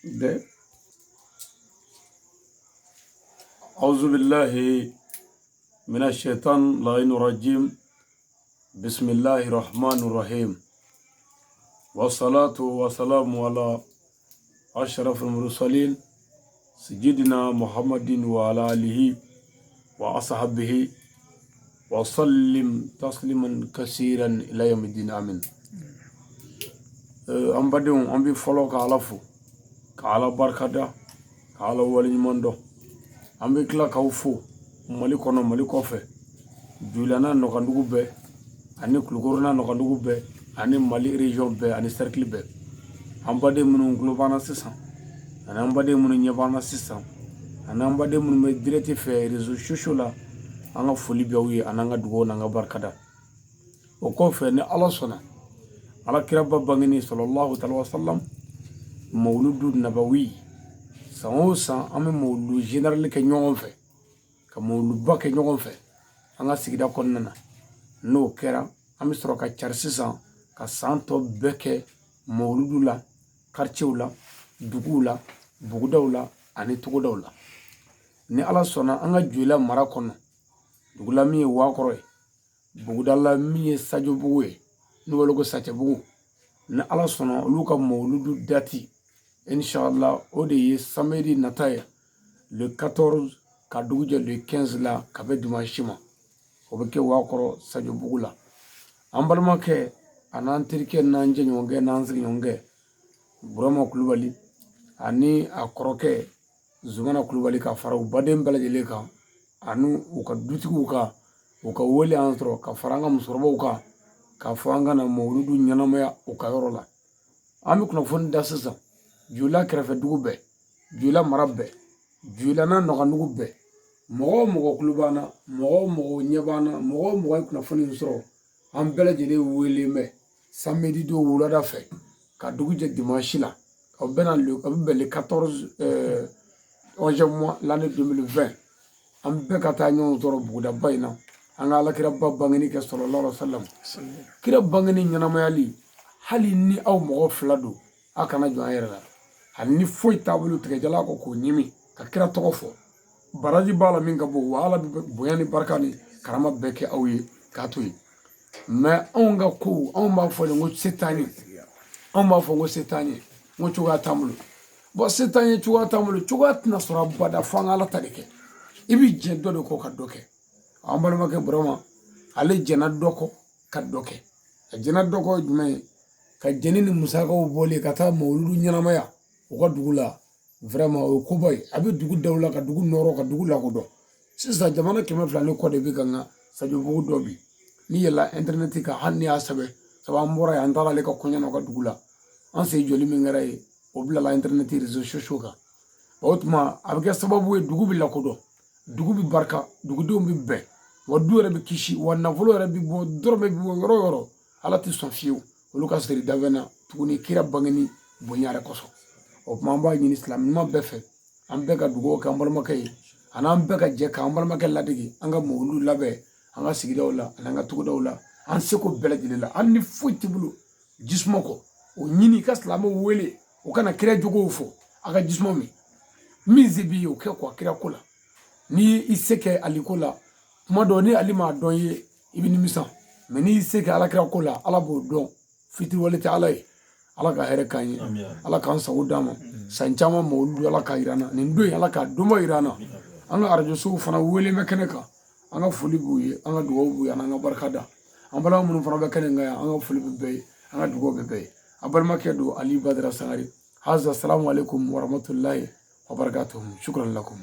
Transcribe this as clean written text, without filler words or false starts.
Bɛɛ. Auzu billahi mina shaitan lain rajim. Bismillahi rahmani rahim. Wassalatu wassalamu ala ashrafil mursalin sayyidina Muhammadin wa ala alihi wa ashabihi wa sallim tasliman kasiran ila yawmiddin, amin. An badenw, an bɛ fɔlɔ ka Ala fo, ka Ala barikada, ka Ala waleɲuman dɔn. An bɛ tila k'aw fo Mali kɔnɔ, Mali kɔfɛ, Joyila n'a nɔkandugu bɛɛ ani Kulukoro n'a nɔkandugu bɛɛ ani Mali région bɛɛ ani cercle bɛɛ. An baden minnu tulo b'an na sisan ani an baden minnu ɲɛ b'an na sisan ani an baden minnu bɛ direct fɛ réseaux sociaux la, an ka foli bɛ aw ye ani an ka dugawu n'an ka barikada. O kɔfɛ, ni Ala sɔnna, Ala kiraba bangeni sallallahu alaihi wasallam, mawuludu nabawi, san o san an bɛ mawuludu général kɛ ɲɔgɔn fɛ, ka mawuluduba kɛ ɲɔgɔn fɛ an ka sigida kɔnɔna na. N'o kɛra, an bɛ sɔrɔ ka cari sisan ka san tɔ bɛɛ kɛ mawuludu la, quartierw la, duguw la, bugudaw la ani togodaw la. Ni Ala sɔnna, an ka Joyila mara kɔnɔ, dugula min ye Wakɔrɔ ye, buguda la min ye Sajobugu ye, n'u wele ko Sacɛbugu, ni Ala sɔnna, olu ka mawuludu date, inshallah, o de ye samedi nata ye, le 14 ka dugu jɛ le 15 la, ka bɛn dimanche ma. O bɛ kɛ Wakɔrɔ Sajobugu la. An balimakɛ a n'an terikɛ n'an jɛɲɔgɔnkɛ n'an sigiɲɔgɔnkɛ Burama Kulubali ani a kɔrɔkɛ Zumana Kulubali, ka fara u baden bɛɛ lajɛlen kan ani u ka dutigiw kan, u ka wele an sɔrɔ ka fara an ka musokɔrɔbaw kan k'a fɔ an ka na mawuludu ɲɛnamaya u ka yɔrɔ la. An bɛ kunnafoni da sisan Joyila kɛrɛfɛ dugu bɛɛ, Joyila mara bɛɛ, Joyila n'a nɔkandugu bɛɛ, mɔgɔ o mɔgɔ tulo b'an na, mɔgɔ o mɔgɔ ɲɛ b'an na, mɔgɔ o mɔgɔ ye kunnafoni in sɔrɔ, an bɛɛ lajɛlen wele bɛ samedi don wulada fɛ ka dugu jɛ dimanche la. O bɛna le, a bɛ bɛn le 14 11 mois l'année 2020. An bɛɛ ka taa ɲɔgɔn sɔrɔ bugudaba in na, an ka alakiraba bangeni kɛ sallallahu alaihi wasallam. Kira bangeni ɲɛnamayali, hali ni aw mɔgɔ fila don, aw kana jɔ an yɛrɛ la. Hali ni foyi t'a bolo, tigɛjala kɔ k'o ɲimi ka kira tɔgɔ fɔ, baraji b'a la min ka bon, wa Ala bɛ bonya ni barika ni karama bɛɛ kɛ aw ye k'a to yen. Mais anw ka kow, anw b'a fɔ de ko se t'an ye, anw b'a fɔ ko se t'an ye, n ko cogoya t'an bolo. Bon, se t'an ye, cogoya t'an bolo, cogoya tɛna sɔrɔ abada fo an ka Ala ta de kɛ. I bɛ jɛn dɔ de kɔ ka dɔ kɛ. An balimakɛ Burama, ale jɛnna dɔ kɔ ka dɔ kɛ. A jɛnna dɔ kɔ jumɛn ye? Ka jɛni ni musakaw bɔlen ka taa mawuludu ɲɛnamaya u ka dugu la. Vraiment, o ye koba ye. A bɛ dugu daw la, ka dugu nɔrɔ, ka dugu lakodɔn. Sisan jamana 200 ni kɔ de bɛ ka n ka Sajobugu dɔ bi. N'i yɛlɛla internet kan, hali n'i y'a sɛbɛn, sabu an bɔra yen, an taara ale ka kɔɲɔ na u ka dugu la, an sen jɔli min kɛra yen, o bilala internet réseaux sociaux kan. O tuma a bɛ kɛ sababu ye, dugu bɛ lakodɔn, dugu bɛ barika, dugudenw bɛ bɛn, wa du yɛrɛ bɛ kisi, wa nafolo yɛrɛ bɛ bɔ, dɔrɔmɛ bɛ bɔ yɔrɔ o yɔrɔ. Ala tɛ sɔn fiyewu olu ka siri dafɛn na tuguni kira bangeni bonya yɛrɛ kosɔn. O tuma an b'a ɲini silamɛ ɲuman bɛɛ fɛ, an bɛɛ ka dugawu kɛ an balimakɛ ye ani an bɛɛ ka jɛ k'an balimakɛ ladege. An ka mawuludu labɛn an ka sigidaw la ani an ka togodaw la, an seko bɛɛ lajɛlen la. Hali ni foyi t'i bolo jisuma kɔ, o ɲini ka silamɛw wele u kana kira jogow fɔ, a ka jisuma min min se b'i ye, o kɛ quoi kira ko la. N'i y'i se kɛ Ali ko la, kuma dɔ ni Ali m'a dɔn i ye, i bɛ nimisa. Mais n'i y'i se kɛ alakira ko la, Ala b'o dɔn. Fitiriwale tɛ Ala ye. Ala ka hɛrɛ k'an ye, Ala k'an sago d'an ma san caman mawuludu. Ala k'a yira an na nin don in, Ala k'a donba yira an na. An ka arajosow fana wele bɛ kɛnɛ kan, an ka foli b'u ye, an ka dugawu b'u ye ani an ka barika da. An balima minnu fana bɛ kɛnɛ kan yan, an ka foli bɛ bɛɛ ye, an ka dugawu bɛ bɛɛ ye. A balimakɛ don, Ali Badara Sangare. Haza, salamu alaikum warahmatullahi wabarakatuhu, shukran lakum.